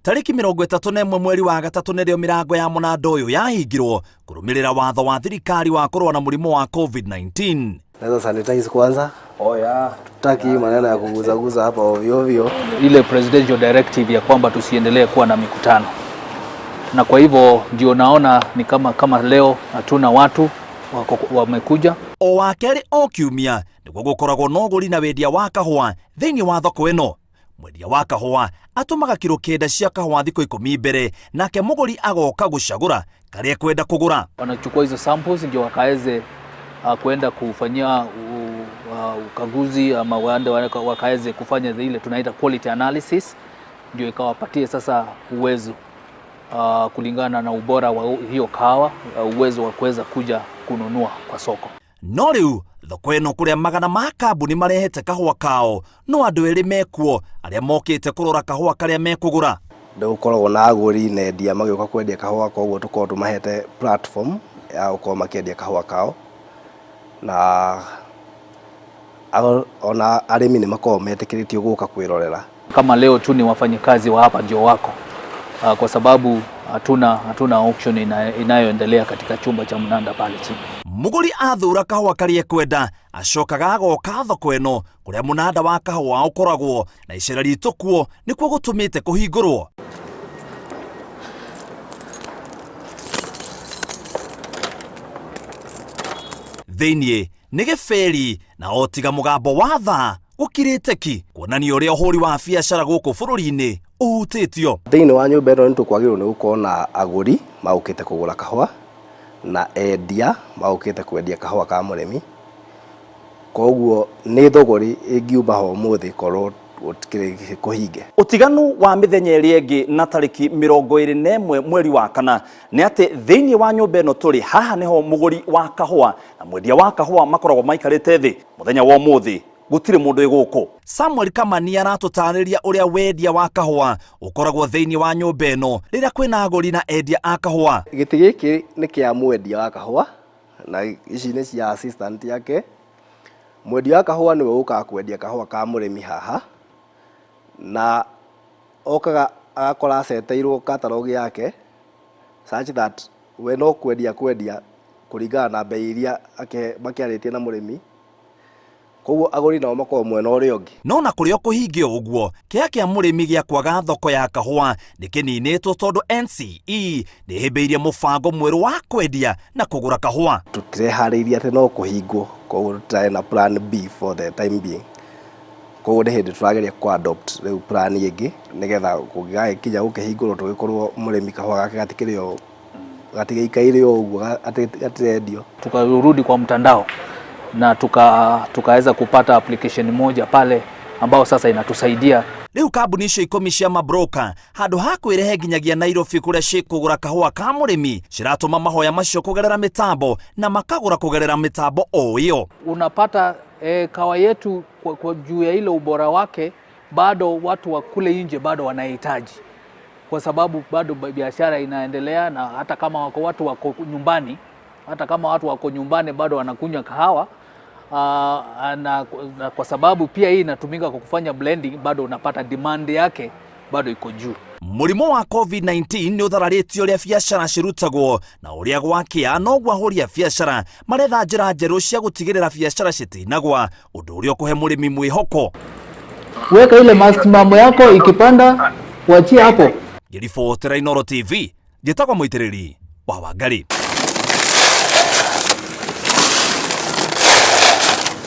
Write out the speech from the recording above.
Tarĩki 31 mweri wa gatatũ nĩrĩo mĩrango ya mũnanda ũyũ yahingirwo kũrũmĩrĩra watho wa thirikari wa kũrũa na mũrimũ wa COVID-19. Naweza sanitize kwanza. Oh yeah. Tutaki hii maneno ya kuguzaguza hapa ovyo ovyo. Ile presidential directive ya kwamba tusiendelee kuwa na mikutano, na kwa hivyo ndio naona ni kama leo hatuna watu wamekuja. O wa kerĩ o kiumia nĩguo gũkoragwo na ũgũri na wendia wa kahũa thĩinĩ wa thoko ĩno. Mwendia wa kahũa atũmaga kiro 9 cia kahũa thikũ 10 mbere, nake mũgũri agoka gũcagũra karĩa ekwenda kũgũra. Wanachukua hizo samples ndio wakaweze kwenda kufanyia ukaguzi ama waende wakaweze kufanya ile tunaita quality analysis, ndio ikawapatie sasa uwezo kulingana na ubora wa hiyo kahawa, uwezo wa kuweza kuja kununua kwa soko. No rĩu thoko ĩno kũrĩa magana ma kambuni marehete kahũa kao, no andũ erĩ mekuo arĩa mokĩte kũrora kahũa karĩa mekũgũra. Nĩgũkoragwo na agũri na endia magĩũka kwendia kahũa, koguo tũkoragwo tũmahete platform ya gũkorwo makĩendia kahũa kao, na ona arĩmi nĩ makoragwo metĩkĩrĩtio gũka kwĩrorera. Kama leo tu ni wafanyikazi wa hapa ndio wako, kwa sababu hatuna auction inayoendelea katika chumba cha mnanda pale chini. Mũgũri athura kahũa karĩa ekwenda acokaga agoka thoko ĩno kũrĩa mũnanda wa kahũa ũkoragwo, na icera ritũ kuo nĩkuo gũtũmĩte kũhingũrwo. Thĩiniĩ nĩ gĩbĩri na o tiga mũgambo wa thaa gũkirĩte ki, kuonania ũrĩa ũhũri wa biacara gũkũ bũrũri-inĩ ũhutĩtio. Thĩinĩ wa nyũmba ĩno nĩtũkwagĩrĩirwo nĩ gũkorwo na agũri maũkĩte kũgũra kahũa na endia maũkĩte kwendia kahũa ka mũrĩmi. Koguo nĩ thogori ĩngiuma ho ũmũthĩ korwo gũtikĩrĩ kũhinge. Ũtiganu wa mĩthenya ĩrĩa ĩngĩ na tarĩki 21 mweri wa kana nĩ atĩ thĩinĩ wa nyũmba ĩno tũrĩ haha nĩho mũgũri wa kahũa na mwendia wa kahũa makoragwo maikarĩte thĩ. Mũthenya wa ũmũthĩ gũtirĩ mũndũ wĩ gũkũ. Samuel Kamani aratũtarĩria ũrĩa wendia wa kahũa ũkoragwo thĩinĩ wa nyũmba ĩno rĩrĩa kwĩna agũri na endia a kahũa. Gĩtĩ gĩkĩ nĩ kĩa mwendia wa kahũa na ici nĩ cia assistant yake. Mwendia wa kahũa nĩwe ũkaga kwendia kahũa ka mũrĩmi haha, na okaga agakora aceteirwo catalog yake such that we no kwendia kwendia kũringana na bei iria makĩarĩtie na mũrĩmi. Koguo agũri nao makoragwo mwena ũrĩa ũngĩ. No na kũrĩ o kũhinge ũguo, kĩeha kĩa mũrĩmi gĩa kwaga thoko ya kahũa nĩ kĩninĩtwo tondũ NCE nĩĩhĩmbĩirie mũbango mwerũ wa kwendia na kũgũra kahũa. Tũtireharĩirie atĩ no kũhingwo, koguo tũtirarĩ na plan B for the time being. Koguo nĩ hĩndĩ tũrageria kũ adopt rĩu plan ĩngĩ nĩgetha kũngĩgagĩkinya gũkĩhingũrwo tũgĩkorwo mũrĩmi kahũa gake gatikĩrĩ o gatigĩikaire o ũguo, gatirendio. Tukarudi kwa mtandao na tukaweza kupata application moja pale ambao sasa inatusaidia. Rĩu kambuni icio 10 cia mabroka handũ ha kwĩrehe nginyagia Nairobi kũrĩa cikũgũra kahũa ka mũrĩmi ciratũma mahoya macio kũgerera mĩtambo na makagũra kũgerera mĩtambo o ĩyo. Unapata kawa yetu kwa juu ya ile ubora wake bado watu wa kule nje bado wanahitaji, kwa sababu bado biashara inaendelea, na hata kama wako watu wako nyumbani, hata kama watu wako nyumbani bado wanakunywa kahawa. Na kwa sababu pia hii inatumika kwa kufanya blending, bado unapata demand yake bado iko juu. Mũrimũ wa COVID-19 nĩ ũthararĩtie ũrĩa biacara cirutagwo na ũrĩa gwakĩa noguo ahũri a biacara maretha njĩra njerũ cia gũtigĩrĩra biacara citinagwa, ũndũ ũrĩa ũkũhe mũrĩmi mwĩhoko. Weka ile mask mambo yako ikipanda uachie hapo. Ngĩribotera Inooro TV, njĩtagwo Mũitĩrĩri wa Wangari.